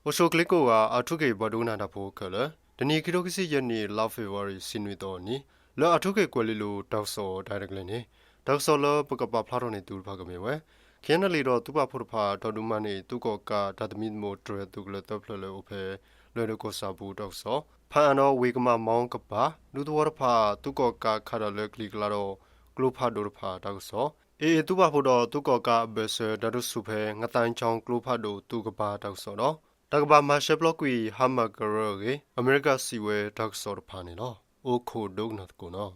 အိၣ်ဆူၣ်ချ့ကိးဂၤ အၣ်ထူခ့ၣ်ပှၤဒိကနၣ်တၢ်ဖိခဲလၢာ်, တနံၤခံထိခံဆံယဲၢ်နံၣ် လါဖ့ၤဘြူၤအါရံၤ ဆံနွံသီအနံၤ လၢအၣ်ထူခ့ၣ်ကွဲၤလ့လိၤတၢ်ကစီၣ်တၢ်ရဲၣ်တၢ်ကျဲၤန့ၣ် တၢ်ကစီၣ်လၢပကပာ်ဖျါထီၣ်န့ၢ်သုတဖၣ်ကမ့ၢ်ဝဲ ခ့ၣ်အဲၣ်အဲၣ်လ်အ့ဒီးသုးပာ်ဖှိၣ်တဖၣ် တီၢ်ဒုးမၤန့ၢ်သုးကီၣ်ကးတၢ်သမံသမိးတြဲၤသုးကလၢၤသၢဖျၢၣ်လၢအိၣ်ဖဲ လွဲၢ်ဒိၣ်ကီၢ်ဆၣ်အပူၤတၢ်ကစီၣ်, ဖၣ်အၣ်ဒီးဝ့ၢ်ကမၣ်မီကပၤ ဒူသဝီတဖၣ် သုးကီၣ်ကးခးတၢ်လၢကလံၤကျါဒီး ကျိဖးဒိၣ်တဖၣ်တၢ်ကစီၣ်, အ့ၣ်အ့ၣ်သုးပာ်ဖှိၣ်ဒီးသုးကီၣ်ကးအဘၢၣ်စၢၤတၢ်ဒုးဆူၣ်ဖဲ ငသးကၠီကျိဖးဒိၣ်သုးကပၤတၢ်ကစီၣ်ဒီး တၢ်ကဘၣ်မၤရှဲပျီကွံာ်ဟါမၢ်ကရၢအဂ့ၢ် အမဲရကၤစံးဝဲတၢ်ကစီၣ်တဖၣ်န့ၣ်လီၤ. အိၣ်ခိးဒိကနၣ်သကိးနီၤ.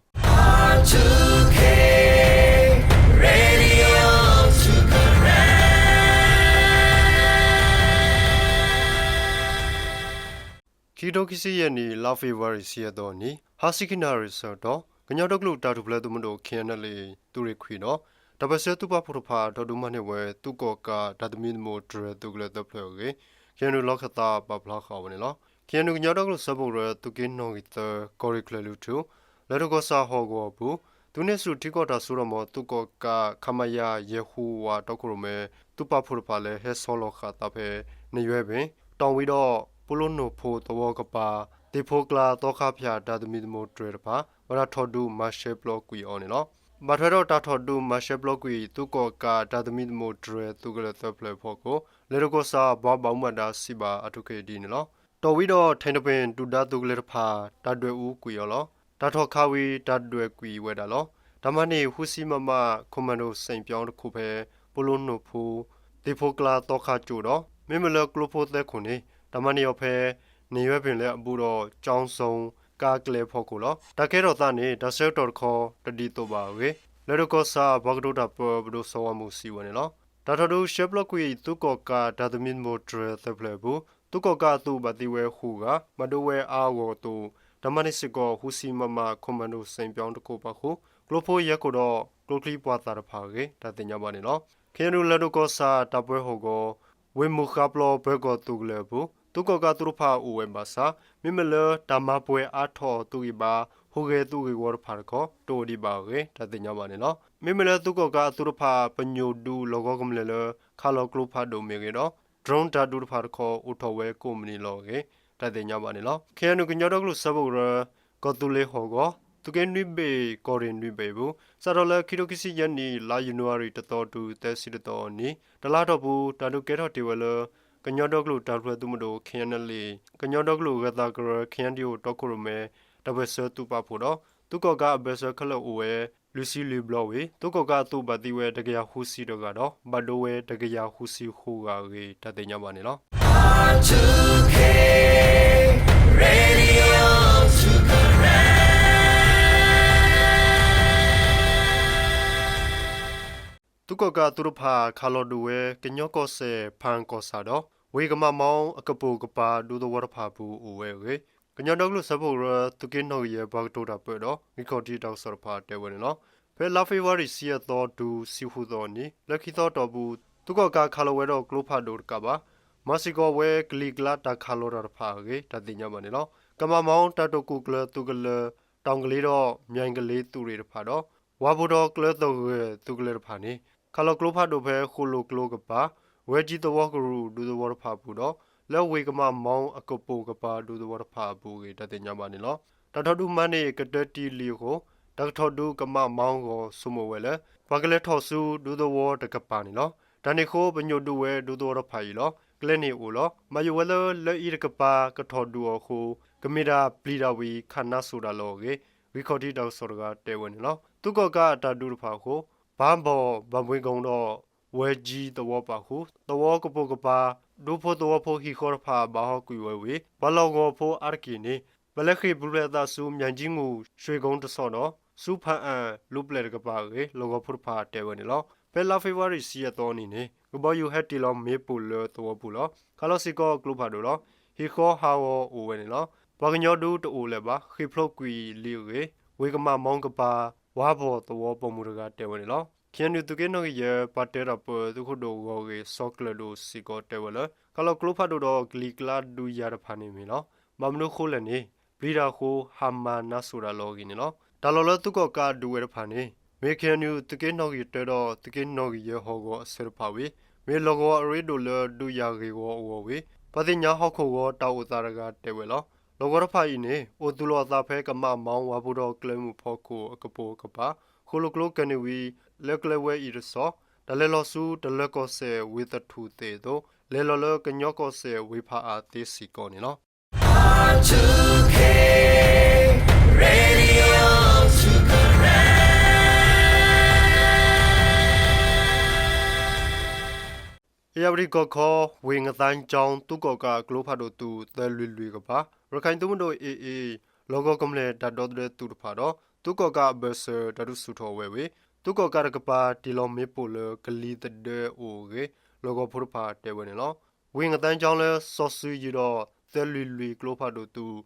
ခံကထိခံဆံယဲၢ်နံၣ် လါဖ့ၤဘြူၤအါရံၤ ဆံယဲၢ်သီအနံၤ ဟါဆံခံနၣ်ရံၣ်ဆၢကတီၢ် ကညီဒီကလုာ်တၢ်ထူၣ်ဖျဲးသုးမုၢ်ဒိၣ် ခ့ၣ်အဲၣ်အဲၣ်လ်အ့ သုးရ့ၣ်ခွံဒီး တၢ်ပၢၢ်ဆၢသုးပာ်ဖှိၣ်တဖၣ် တီၢ်ဒုးမၤန့ၢ်ဝဲ သုးကီၣ်ကးတၢ်သမံသမိးတြဲၤသုးကလၢၤသၢဖျၢၣ်အဂ့ၢ် ခ့ၣ်အဲၣ်ယူၣ်လီၢ်ခၢၣ်သးပာ်ဖျါဃာ်ဝဲန့ၣ်လီၤ. ခ့ၣ်အဲၣ်ယူၣ်ကညီဒီကလုာ်စၢဖှိၣ်ကရၢ သုးက့နီၣ်ဂံၢ်သၢ ကီၢ်ရ့ၣ်ချၢၣ်လွံၢ်ထူၣ် လွဲၢ်ဒိၣ်ကီၢ်ဆၣ်ဟီၣ်ကဝီၤအပူၤ သုးန့ၢ်ဆူၣ်ထံကီၢ်တၢ်စိတၢ်ကမီၤ သုးကီၣ်ကး ခမရ ယဲၢ်ဃုဝး တီခိၣ်ရိၣ်မဲ သုးပာ်ဖှိၣ်တဖၣ်လၢဟဲဆီလီၤဃာ်သးဖဲ နယွဲပ့ၣ် တီၣ်ဝံဒီး ပူလိနိၣ်ဖိသဝီကပၤ သ့ၣ်ဖိကျါသီခါဖၠၣ်တၢ်သမံသမိးတြဲၤတဖၣ် ဘၣ်တၢ်ထီၣ်ဒုးမၤရှဲပျီကွံာ်အီၤန့ၣ်လီၤ. ဘၣ်ထွဲဒီးတၢ်ထီၣ်ဒုးမၤရှဲပျီကွံာ် သုးကီၣ်ကးတၢ်သမံသမိးတြဲၤသုးကလၢၤသၢဖျၢၣ်အဖီခိၣ် လွဲၢ်ဒိၣ်ကီၢ်ဆၣ်ပှၤဘၣ်မူဘၣ်ဒါစံးဘၣ်အၣ်ထူခ့ၣ်ဒ်န့ၣ်လီၤ. တီၣ်ဝံဒီး ထံတပ့ၣ် ဒုၣ်ဒါသုးကလၢၤတဖၣ် တၢ်ဒွဲၣ်အူကွံာ်အီၤလီၤ. တၢ်ထီၣ်ခးဝံၤ တၢ်ဒွဲၣ်ကွံာ်ဝဲဒၣ်လီၤ. တၢ်မၤန့ၢ် ဃုဆံ မမ commando စ့ၣ်ပၠီတခိၣ်ဖဲ ပူလိနိၣ်ဖိ သ့ၣ်ဖိကျါသီခါကၠိဒီး မ့မ့ၢ်လၢကျိဖိသဲခိၣ်န့ၣ် တၢ်မၤန့ၢ်အီၤဖဲ နယွဲပ့ၣ်လၢအဘူးဒီး ကၠီစီ ကါကျဲအဖီခိၣ်လီၤ. တၢ်ကဲထီၣ်သးန့ၣ် တၢ်ဆၢကတီၢ်တခီ တဒ်သိးဘၣ်အဂ့ၢ် လွဲၢ်ဒိၣ်ကီၢ်ဆၣ်ပှၤကတိၤတၢ်ပၢ ပဒိၣ်စီၤဝါမူးစံးဝဲန့ၣ်လီၤ. တၢ်ထီၣ်ဒုးရှဲပျီကွံာ် သုးကီၣ်ကးတၢ်သမံသမိးတြဲၤသၢဖျၢၣ်အပူၤ သုးကီၣ်ကးအသုးဘၣ်သံဝဲဃုဂၤ ဘၣ်ဒိဝဲအါအဂီၢ်အသိး တၢ်မၤန့ၢ်စ့ၢ်ကီး ဃုဆံ မမ commando စ့ၣ်ပၠီတခိၣ်ပာ်ဃုာ် ကျိဖိယဲၢ်ခိၣ်ဒီး ကျိချံပှာ်သၣ်တဖၣ်အဂ့ၢ် တၢ်သ့ၣ်ညါဘၣ်န့ၣ်လီၤ. ခ့ၣ်အဲၣ်ယူၣ်လွဲၢ်ဒိၣ်ကီၢ်ဆၣ်တၢ်ပၢဟီၣ်ကဝီၤ ဝ့ၢ်မုၢ်ဃါပျီပၢၤကီၢ်သုးကလၢၤအပူၤ သုးကီၣ်ကးအသုးတဖၣ်အိၣ်ဝဲဘၣ်ဆၣ် မ့မ့ၢ်လၢတၢ်မၤပှဲၤအါထီၣ်အသုးဂံၢ်ဘါ ဟူးဂဲၤသုးဂ့ၢ်ဝီတဖၣ်တခီ တအိၣ်ဒံးဘၣ်အဂ့ၢ် တၢ်သ့ၣ်ညါဘၣ်န့ၣ်လီၤ. မ့မ့ၢ်လၢသုးကီၣ်ကးအသုးတဖၣ် ပညိၣ်ဒုးလီၢ်ကဝီၤကမျၢၢ်လၢ ခးလီၤကျိဖးဒိၣ်မ့ၢ်ဂ့ၤဒီး drone တၢ်ဒုးတဖၣ်တခီ အိၣ်ထီၣ်ဝဲကိးမုၢ်နံၤလီၤအဂ့ၢ် တၢ်သ့ၣ်ညါဘၣ်န့ၣ်လီၤ. ခ့ၣ်အဲၣ်ယူၣ်ကညီဒီကလုာ်စၢဖှိၣ်ကရၢ ကီၢ်သူလ့ၤဟီၣ်ကဝီၤ သုးက့နွံဘ့ၣ် ကီၢ်ရ့ၣ်နွံဘ့ၣ်အပူၤ စးထီၣ်လၢခံထိခံဆံယဲၢ်နံၣ် လါယနူၤအါရံၤတသီတုၤသၢဆံတသီအနံၤ တလါထီၣ်ပူၤ တၢ်ဒုးကဲထီၣ်တ့ၢ်ဝဲလၢ ကညီဒီကလုာ်တၢ်ထူၣ်ဖျဲးသုးမုၢ်ဒိၣ် ခ့ၣ်အဲၣ်အဲၣ်လ်အ့ ကညီဒီကလုာ်ဂၢၤသးကရၢ ခ့ၣ်အဲၣ်ယူၣ်တီခိၣ်ရိၣ်မဲ တၢ်ပၢၢ်ဆၢသုးပာ်ဖှိၣ်ဒီး သုးကီၣ်ကးအဘၢၣ်စၢၤခဲလၢာ်အိၣ်ဝဲ လွံၢ်ဆံလွံၢ်ဘျီဝံၤ သုးကီၣ်ကးအသုးဘၣ်သံဝဲ တကယၤဃုဆံတဂၤဒီး ဘၣ်ဒိဝဲ တကယၤဃုဆံဃုဂၤအဂ့ၢ် တၢ်သ့ၣ်ညါဘၣ်န့ၣ်လီၤ. သုးကီၣ်ကးအသုးတဖၣ် ခးလီၤဒုးဝဲ ကညီကီၢ်စဲၣ် ဖၣ်ကီၢ်ဆၣ်ဒီး ဝ့ၢ်ကမၣ်မီအကပိာ်ကပၤ ဒူသဝီတဖၣ်အပူၤအိၣ်ဝဲအဂ့ၢ် ကညီဒီကလုာ်စၢဖှိၣ်ကရၢ သုးက့နီၣ်ဂံၢ်ယဲၢ် ပှၤကတိၤတၢ်ပၢဒီး ဂံၢ်ခီၣ်ထံးတၢ်ကစီၣ်တဖၣ်တဲဝဲန့ၣ်လီၤ. ဖဲလါဖ့ၤဘြူၤအါရံၤ ဆံယဲၢ်သီတုၤ ဆံဃုသီအနံၤ လၢခံသီအတီၢ်ပူၤ သုးကီၣ်ကးခးလီၤဝဲဒီးကျိဖးဒိၣ်တကးဘၣ် မၤစ့ၢ်ကီးဝဲ ကလံၤကျါတၢ်ခးလီၤတၢ်တဖၣ်အဂ့ၢ် တၢ်သ့ၣ်ညါဘၣ်န့ၣ်လီၤ. ကမၣ်မီတၢ်တိာ်ကူၣ်ကျၢၤသုးကလၢၤ တီၣ်ကလ့ဒီး မၠဲၣ်ကလ့သုးရ့ၣ်တဖၣ်ဒီး ဝၢ်ပူၤဒီးကျၢၤသဂၢၢ်သုးကလၢၤတဖၣ်န့ၣ် ခးလီၤကျိဖးဒိၣ်ဖဲဃိၣ်လိာ်ကျိကပၤ ဝဲကၠံသဝီကရူၢ်ဒူသဝီတဖၣ်အပူၤဒီး လၢဝ့ၢ်ကမၣ်မီအကပိာ်ကပၤဒူသဝီတဖၣ်အပူၤအဂ့ၢ် တၢ်သ့ၣ်ညါဘၣ်န့ၣ်လီၤ. တၢ်ထီၣ်ဒုးမၤန့ၢ်ကတၢၢ်တံၢ်လံအဃိ တၢ်ကထီၣ်ဒုးကမၣ်မီအဂီၢ် ဆိကမိၣ်ဝဲလၢ ပှၤကလဲၤထီၣ်ဆူဒူသဝီတကပၤန့ၣ်လီၤ. တၢ်န့ၣ်အဃိ ပညိၣ်ဒုးဝဲဒူသဝီတဖၣ်အံၤလီၤ. ကျဲန့ၣ်အိၣ်လီၤ. မၤယိၣ်ဝဲလၢ လၢအံၤတကပၤကထီၣ်ဒုးအီၤအဃိ ကမ့ၢ်ဒၣ်ပျံၤတၢ်ဝံၤ ခးနါစိၤတၢ်လီၤအဂ့ၢ် ဂံၢ်ခီၣ်ထံးတၢ်ကစီၣ်တဂၤတဲဝဲန့ၣ်လီၤ. သုးကီၣ်ကးအတၢ်ဒုးတဖၣ်အဃိ ပၢ်ဘီၣ် ဘၣ်ဘှ့ကီဒီး ဝဲကၠံသဝီပာ်ဃုာ် သဝီကပိာ်ကပၤ ဒူဖိသဝီဖိဟံၣ်ဃီတဖၣ်ဘၣ်ဟီကွံာ်ဝဲဝံၤ ပှၤလီၢ်ကဝီၤဖိအါတက့ၢ်န့ၣ် ပလဲၤဃ့ၢ်ပူၤဖျဲးအသးဆူမၠဲၣ်ကၠံငူၣ် ရွှ့ၣ်ကိတစီဒီး ဆူဖၣ်အၣ်လူပျဲၢ်တကပၤအဂ့ၢ် လီၢ်ကဝီၤဖိတဖၣ်တဲဝဲန့ၣ်လီၤ. ဖဲလါဖ့ၤဘြူၤအါရံၤ ဆံယဲၢ်သီအနံၤန့ၣ် ကဘီယူၤဟဲတ့ၢ်လီၤမ့ၣ်ပိၢ်လၢသဝီပူၤလီၤ. ခးလီၤစ့ၢ်ကီးကျိဖးဒိၣ်လီၤ. ဟံၣ်ဃီဟးဂီၤအိၣ်ဝဲန့ၣ်လီၤ. ပှၤကညီဒုးတအိၣ်လၢၤဘၣ် ဃ့ၢ်ဖျိးကွံာ်လံအဂ့ၢ် ဝ့ၢ်ကမၣ်မီကပၤ ဝၢ်ဘီၣ်သဝီပိာ်မုၣ်တဂၤတဲဝဲန့ၣ်လီၤ. ခ့ၣ်အဲၣ်ယူၣ် သုးက့နီၣ်ဂံၢ်ယဲၢ် ပှၤတဲတၢ်ပၢသုးခိၣ်ဒိၣ်ဂီၢ်ဂ့ၢ် စီၤကျၢၢ်ဒိၣ်စ့ၢ်ကီးတဲဝဲလၢ ခးလီၤကျိဖးဒိၣ်ဒီးကလံၤကျါဒုးယၤတဖၣ်န့ၣ်မ့ၢ်လီၤ. ဘၣ်မနုၤဃိလဲၣ်န့ၣ် ပျံၤတၢ်အဃိဟးမၤနါစိၤတၢ်လီၤအဂ့ၢ်န့ၣ်လီၤ. တၢ်လီၢ်လၢသုးကီၣ်ကးဒုးဝဲတဖၣ်န့ၣ် မ့ၢ် ခ့ၣ်အဲၣ်ယူၣ် သုးက့နီၣ်ဂံၢ်တၢဒီး သုးက့နီၣ်ဂံၢ်ယဲၢ်ဟီၣ်ကဝီၤအဆၢတဖၣ်ဝံၤ မ့ၢ်လီၢ်ကဝီၤအရ့ဒိၣ်လၢဒုးယၤဂ့ၢ်ဝီအဂီၢ်ဝံၤ ပှၤသ့ၣ်ညါဟီၣ်ခိၣ်ဂီၤတၢ်အိၣ်သးတဂၤတဲဝဲလီၤ. လီၢ်ကဝီၤတဖၣ်အံၤန့ၣ် အိၣ်သူၣ်လီၤအသးဖဲကမၣ်မီဝါပူၤဒီးကျဲမုၢ်ဖီခိၣ်အကပိာ်ကပၤ ဃိၣ်လိာ်ကျိကဲၤန့ၢ်ဝံၤ လၢကျဲဝဲအံၤတစီၤ တၢ်လဲၤလီၤဆူတလၢကီၢ်စဲၣ်ဝ့ၢ်သထူၣ်သ့ၣ်အသိး လဲၤလီၤလၢကညီကီၢ်စဲၣ်ဝ့ၢ်ဖးအါသ့စ့ၢ်ကီးန့ၣ်လီၤ. အ့ၣ်ယၣ်ဝတံၣ်ကီၢ်ခီ ဝ့ၢ်ငသါကၠီ သုးကီၣ်ကးအကျိဖးဒိၣ်သုး သၢလွံၢ်လွံၢ်ကပၤ ရခၢၣ်သုးမုၢ်ဒိၣ် AA လီၢ်ကဝီၤကမျၢၢ်တၢ်ဒီသဒၢသုးတဖၣ်ဒီး သုးကီၣ်ကးအဘၢၣ်စၢၤ တၢ်ဒုးဆူၣ်ထီၣ်ဝဲဝံၤ သုးကီၣ်ကးတကပၤတ့ၢ်လီၤမ့ၣ်ပိၢ်လၢကလံၤသဒၢအိၣ်အဂ့ၢ် လီၢ်ကဝီၤဖိတဖၣ်တဲဝဲန့ၣ်လီၤ. ဝ့ၢ်ငသါကၠီလၢစီၤစုၤယုၢ်ဒီး သၢလွံၢ်လွံၢ်ကျိဖးဒိၣ်သုး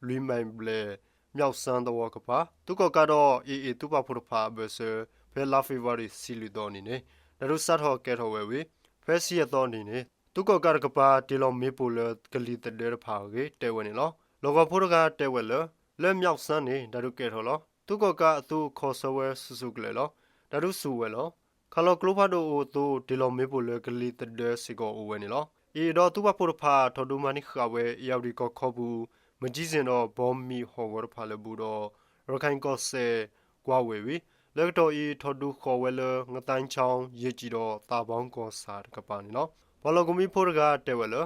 လွံၢ်မဲၣ်ဘျဲၣ် မၠီၣ်စၣ်သဝီကပၤ သုးကီၣ်ကးဒီး AA သုးပာ်ဖှိၣ်တဖၣ်အဘၢၣ်စၢၤ ဖဲလါဖ့ၤဘြူၤအါရံၤ ဆံလွံၢ်သီအနံၤန့ၣ် တၢ်ဒုးစးထီၣ်ကဲထီၣ်ဝဲဝံၤ ဖဲဆံယဲၢ်သီအနံၤန့ၣ် သုးကီၣ်ကးတကပၤတ့ၢ်လီၤမ့ၣ်ပိၢ်လၢကလံၤသဒၢတဖၣ်အဂ့ၢ်တဲဝဲန့ၣ်လီၤ. လီၢ်ကဝီၤဖိတဂၤတဲဝဲလၢ လၢမၠီၣ်စၣ်န့ၣ် တၢ်ဒုးကဲထီၣ်လီၤ. သုးကီၣ်ကးအသုးအခီၣ်ဆၢဝဲဆူၣ်ဆူၣ်ကလဲာ်လီၤ. တၢ်ဒုးဆူၣ်ဝဲလီၤ. ခးလီၤကျိဖးဒိၣ်အိၣ်အသိး တ့ၢ်လီၤမ့ၣ်ပိၢ်လၢကလံၤသဒၢစ့ၢ်ကီးအိၣ်ဝဲန့ၣ်လီၤ. AA ဒီးသုးပာ်ဖှိၣ်တဖၣ် ထီၣ်ဒုးမၤန့ၢ်ဃာ်ဝဲ အ့ၣ်ယၣ်ဝတံၣ်ကီၢ်ခီပူၤ မကၠံစ့ၣ်ဒီးဘီမံၣ်ဟီၣ်ကဝီၤတဖၣ်လၢဘူးဒီး ရခၢၣ်ကီၢ်စဲၣ်ကွၢ်ဝဲဝံၤ လၢကတီၢ်အံၤ ထီၣ်ဒုးဃီၤဝဲလၢ ငသါကၠီ ယ့ၢ်ကၠံဒီးသးပှၢ်ကီၢ်ဆၣ်တကပၤန့ၣ်လီၤ. ပှၤလီၢ်ကဝီၤဖိတဂၤတဲဝဲလၢ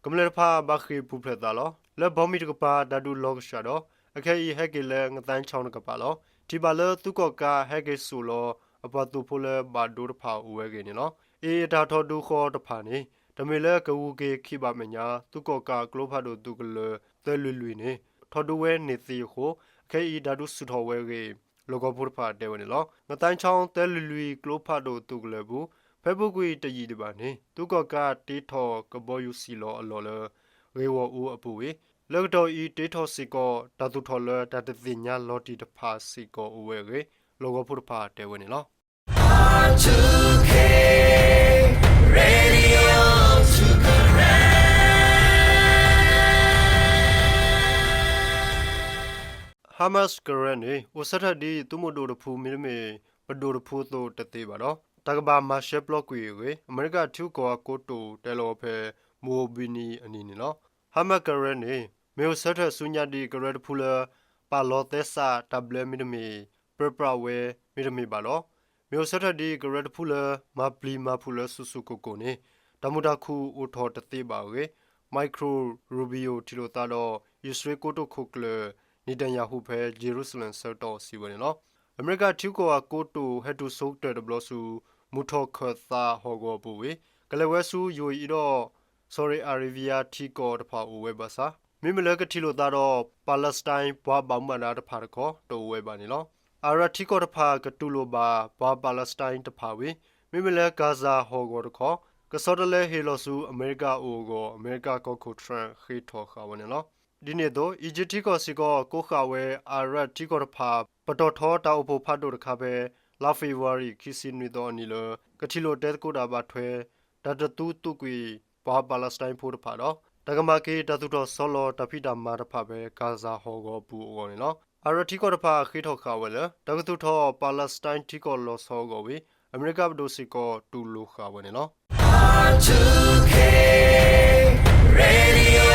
ကမျၢၢ်တဖၣ်ဘၣ်ဃ့ၢ်ပူၤဖျဲးသးလီၤ. လၢဘီမံၣ်တကပၤ တၢ်ဒုးလီၤကဆှၣ်ဒီး အခဲအံၤဟဲက့ၤလၢငသါကၠီတကပၤလီၤ. ထံၣ်ဘၣ်လၢသုးကီၣ်ကးဟဲက့ၤစိာ်လီၤ အပှၤသုးဖိလၢဘၣ်ဒိတဖၣ်အိၣ်ဝဲအဂ့ၢ်န့ၣ်လီၤ. AA အတၢ်ထီၣ်ဒုးဃီၤတဖၣ်န့ၣ် တမ့ၢ်လၢကဂုၤက့ၤခံဘၣ်အမဲာ်ညါ သုးကီၣ်ကးကျိဖးဒိၣ်သုးကလၢၤ သၢလွံၢ်လွံၢ်န့ၣ် ထီၣ်ဒုးဝဲန့ၢ်သ့အဃိ အခဲအံၤတၢ်ဒုးဆူၣ်ထီၣ်ဝဲအဂ့ၢ် လီၢ်ကဝီၤဖိတဖၣ်တဲဝဲန့ၣ်လီၤ. ငသါကၠီ သၢလွံၢ်လွံၢ်ကျိဖးဒိၣ်သုးကလၢၤအပူၤ ဖဲအပူၤကွံာ်တယံာ်ဒံးဘၣ်န့ၣ် သုးကီၣ်ကးတ့ထီၣ်ကဘီယူၤစံၣ်လီၤအလီၢ်လၢ ဂ့ၢ်ဂီၢ်အူအပူၤဝံၤ လၢကတီၢ်အံၤတ့ထီၣ်စ့ၢ်ကီး တၢ်သူၣ်ထီၣ်လၢတၢ်တသ့ၣ်ညါလီၤတံၢ်တဖၣ်စ့ၢ်ကီးအိၣ်ဝဲအဂ့ၢ် လီၢ်ကဝီၤဖိတဖၣ်တဲဝဲန့ၣ်လီၤ. ဟါမးစ်ကရၢန့ၣ် အိၣ်ဆၢထၢၣ်ဒ်သုးမုၢ်ဒိၣ်တဖုမ့တမ့ၢ် ပဒိၣ်တဖုအသိးတသ့ဘၣ်ဒီး တၢ်ကဘၣ်မၤရှဲပျီကွံာ်အဂ့ၢ် အမဲရကၤထံဂုၤကီၢ်ဂၤကိတိာ်တဲလီၤဝဲဖဲ မုၢ်အိၣ်ဘှံးနံၤအနံၤန့ၣ်လီၤ. ဟါမးစ်ကရၢန့ၣ် မ့ၢ်အိၣ်ဆၢထၢၣ်ဆူညါဒ်ကရၢတဖုလၢ ပာ်လီၤသဲစးတၢ်ဘျၢမ့တမ့ၢ် ပြၢပြးဝဲမ့တမ့ၢ်ဘၣ်ဒီး မ့ၢ်အိၣ်ဆၢထၢၣ်ဒ်ကရၢတဖုလၢ မၤပျံၤမၤဖုးလၢဆူၣ်ဆူၣ်ကိၢ်ကိၢ်န့ၣ် တၢ်မုာ်တၢ်ခုၣ်အိၣ်ထီၣ်တသ့ဘၣ်အဂ့ၢ် Marco Rubio ထံၣ်လိာ်သးဒီး အံၣ်စရ့လးကိတိာ်ခိၣ်ကျၢၢ် Netanyahu ဖဲ Jerusalem ဆၢကတီၢ်စံးဝဲန့ၣ်လီၤ. အမဲရကၤထံဂုၤကီၢ်ဂၤကိတိာ်ဟဲတုၤဆိကတၢၢ်တဘျီဆူ မုၢ်ထီၣ်ခၢၣ်သးဟီၣ်ကဝီၤအပူၤဝံၤ ကလဲၤဝဲဆူ ယူၢ်အံၤဒီး စီၤရ့းအၤရေးဘံယါထံကီၢ်တဖၣ်အိၣ်ဝဲဘၣ်ဆၣ် မ့မ့ၢ်လၢကထံၣ်လိာ်သးဒီး ပၤလၢစတၢၣ်ပှၤဘၣ်မူဘၣ်ဒါတဖၣ်တခီ တအိၣ်ဝဲဘၣ်န့ၣ်လီၤ. အၤရၣ်ထံကီၢ်တဖၣ်ကတူၢ်လိာ်ဘၣ် ပှၤပၤလၢစတၢၣ်တဖၣ်ဝံၤ မ့မ့ၢ်လၢ Gaza ဟီၣ်ကဝီၤတခီ ကဆီတလဲဟ့ၣ်လီၤဆူအမဲရကၤအအိၣ်အဂီၢ် အမဲရကၤကီၢ်ခိၣ် Trump ဃ့ထီၣ်ဃာ်ဝဲန့ၣ်လီၤ. ဒ်န့ၣ်အသိး အံၣ်စရ့လးထံကီၢ်စ့ၢ်ကီး ကိးဃာ်ဝဲ အၤရၣ်ထံကီၢ်တဖၣ် ပတီၢ်ထီတၢ်အိၣ်ဖှိၣ်ဖးဒိၣ်တခါဖဲ လါဖ့ၤဘြူၤအါရံၤ ခံဆံနွံသီအနံၤလၢ ကထံၣ်လိာ်တဲသကိးတၢ်ဘၣ်ထွဲ တၢ်တသူသူကွံာ် ပှၤပၤလၢစတၢၣ်ဖိတဖၣ်ဒီး တၢ်ကမၤက့ၤတၢ်သူၣ်ထီၣ်ဆီလီၤတၢ်ဖံးတၢ်မၤတဖၣ်ဖဲ Gaza ဟီၣ်ကဝီၤအပူၤအဂီၢ်န့ၣ်လီၤ. အၤရၣ်ထံကီၢ်တဖၣ်ဃ့ထီၣ်ဃာ်ဝဲလၢ တၢ်ကသူၣ်ထီၣ်ပၤလၢစတၢၣ်ထံကီၢ်လီၤဆီအဂီၢ်ဝံၤ အမဲရကၤပဒိၣ်စ့ၢ်ကီးတူၢ်လိာ်ဃာ်ဝဲန့ၣ်လီၤ.